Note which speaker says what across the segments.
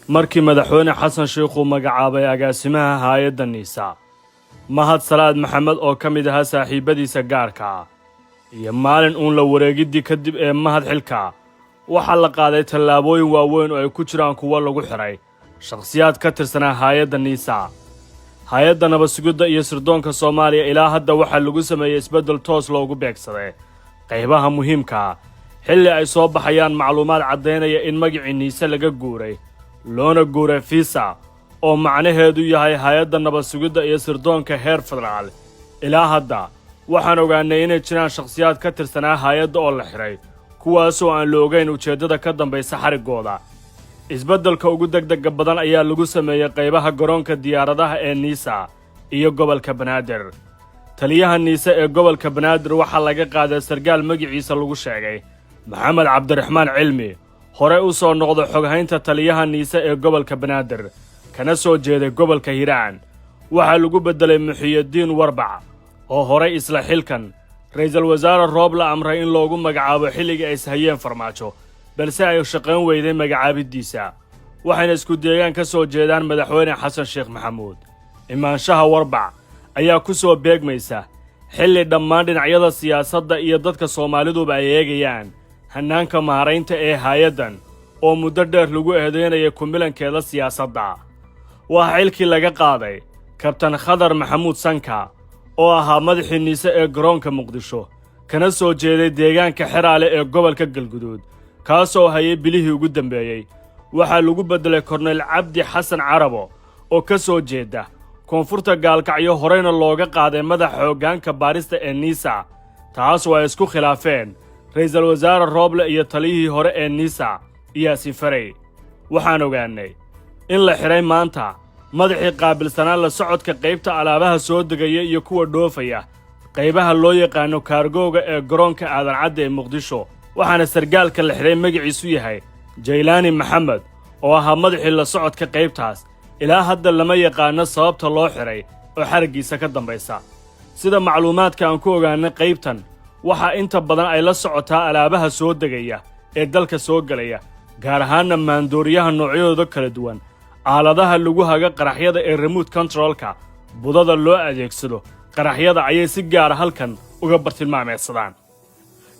Speaker 1: Markii Madaxweyne Xasan Sheikh uu magacaabay agaasimaha haayadda NISA, Mahad Salaad Maxamed, oo ka mid ahaa saaxiibbadiisa gaarka ah, iyo maalin uun la wareegiddii kadib ee Mahad xilka, waxaa la qaaday tallaabooyin waaweyn oo ay ku jiraan kuwo lagu xidhay shakhsiyaad ka tirsanaa haayadda NISA, hay-adda nabadsugidda iyo sirdoonka Soomaaliya. Ilaa hadda waxaa lagu sameeyey isbeddel toos loogu beegsaday qaybaha muhiimka ah, xilli ay soo baxayaan macluumaad caddaynaya in magicii NISA laga guuray loona guuray FISA, oo macnaheedu yahay hay-adda nabadsugidda iyo sirdoonka heer federaal. Ilaa hadda waxaan ogaanay inay jiraan shakhsiyaad ka tirsanaa hay-adda oo la xidhay, kuwaasoo aan la ogayn ujeeddada ka dambaysa xariggooda. Isbeddelka ugu degdega badan ayaa lagu sameeyey qaybaha garoonka diyaaradaha ee NISA iyo gobolka Banaadir. Taliyaha NISA ee gobolka Banaadir waxaa laga qaaday sarkaal magiciisa lagu sheegay Maxamed Cabdiraxmaan Cilmi, hore u soo noqda xoghaynta taliyaha NISA ee gobolka Banaadir, kana soo jeeday gobolka Hiiraan. Waxaa lagu beddelay Muxiyadiin Warbac, oo horay isla xilkan Ra'iisul Wasaare Rooble amray in loogu magacaabo xilligii ay ishayeen Farmaajo, balse ay shaqayn weyday magacaabiddiisa, waxayna isku deegaan ka soo jeedaan Madaxweyne Xasan Sheekh Maxamuud. Imaanshaha Warbac ayaa ku soo beegmaysa xilli dhammaan dhinacyada siyaasadda iyo dadka Soomaaliduba ay eegayaan hannaanka maaraynta ee haayaddan, oo muddo dheer lagu eedaynaya kumilankeeda siyaasadda. Waa xilkii laga qaaday Kabtan Khadar Maxamuud Sanka, oo ahaa madaxii NISA ee garoonka Muqdisho, kana soo jeeday deegaanka Xeraale ee gobolka Galguduud, kaasoo hayay bilihii ugu dambeeyey. Waxaa lagu beddelay Korneyl Cabdi Xasan Carabo, oo ka soo jeeda koonfurta Gaalkacyo, horeyna looga qaaday madaxa hoggaanka baarista ee NISA, taas oo ay isku khilaafeen Ra'iisul Wasaare Rooble iyo taliyihii hore ee NISA, Yaasiin Farey. Waxaan ogaannay in la xidhay maanta madaxii qaabilsanaa la socodka qaybta alaabaha soo degaya iyo kuwa dhoofaya, qaybaha loo yaqaano cargo-ga ee garoonka Aadan Cadde ee Muqdisho, waxaana sargaalka la xidhay magaciisu yahay Jaylaani Maxamed, oo ahaa madaxii la socodka qaybtaas. Ilaa hadda lama yaqaano sababta loo xidhay oo xariggiisa ka dambaysa. Sida macluumaadka aan ku ogaanay, qaybtan waxaa inta badan ay la socotaa alaabaha soo degaya ee dalka soo gelaya, gaar ahaanna maandooriyaha noocyadooda kala duwan, aaladaha lagu haga qaraxyada ee remote control-ka, budada loo adeegsado qaraxyada ayay si gaara halkan uga bartilmaameedsadaan.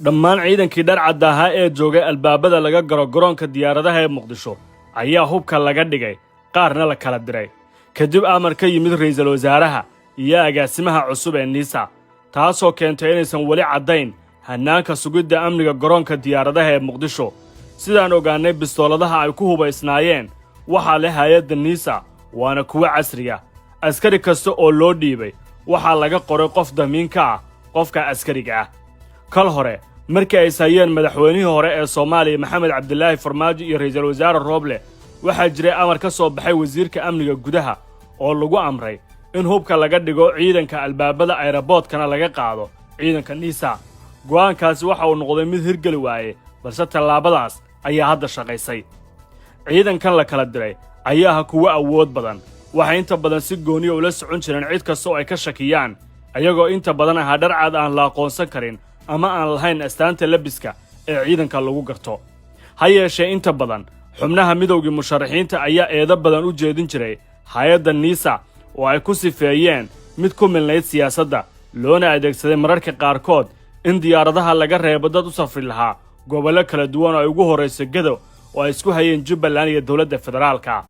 Speaker 1: Dhammaan ciidankii dharcadda ahaa ee joogay albaabada laga garo garoonka diyaaradaha ee Muqdisho ayaa hubka laga dhigay, qaarna la kala diray, kadib amar ka yimid ra'iisul wasaaraha iyo agaasimaha cusub ee NISA, taasoo keentay inaysan weli caddayn hannaanka sugidda amniga garoonka diyaaradaha ee Muqdisho. Sidaan ogaannay, bistooladaha ay ku hubaysnaayeen waxaa leh hay-adda NISA, waana kuwo casriya. Askari kasta oo loo dhiibay waxaa laga qoray qof damiin ka ah qofka askariga ah. Kal hore markii ay sayeen madaxweynihii hore ee Soomaaliya, Maxamed Cabdilaahi Farmaajo, iyo ra'iisul wasaare Rooble, waxaa jiray amar ka soo baxay wasiirka amniga gudaha oo lagu amray in hubka laga dhigo ciidanka, albaabada airport-kana laga qaado ciidanka NISA. Go'aankaasi waxa uu noqday mid hirgeli waaye, balse tallaabadaas ayaa hadda shaqaysay. Ciidankan la kala diray ayaa ah kuwo awood badan. Waxay inta badan si gooniya ula socon jireen cid kasta oo ay ka shakiyaan, ayagoo inta badan ahaa dharcad aan la aqoonsan karin ama aan lahayn astaanta labiska ee ciidanka lagu garto. Ha yeeshee, inta badan xubnaha midowgii musharaxiinta ayaa eedo badan u jeedin jiray hay-adda NISA, oo ay ku sifeeyeen mid ku milnayd siyaasadda, loona adeegsaday mararka qaarkood in diyaaradaha laga reebo dad u safri lahaa gobollo kala duwan oo ay ugu horrayso Gedo, oo ay isku hayeen Jubbaland iyo dowladda federaalka.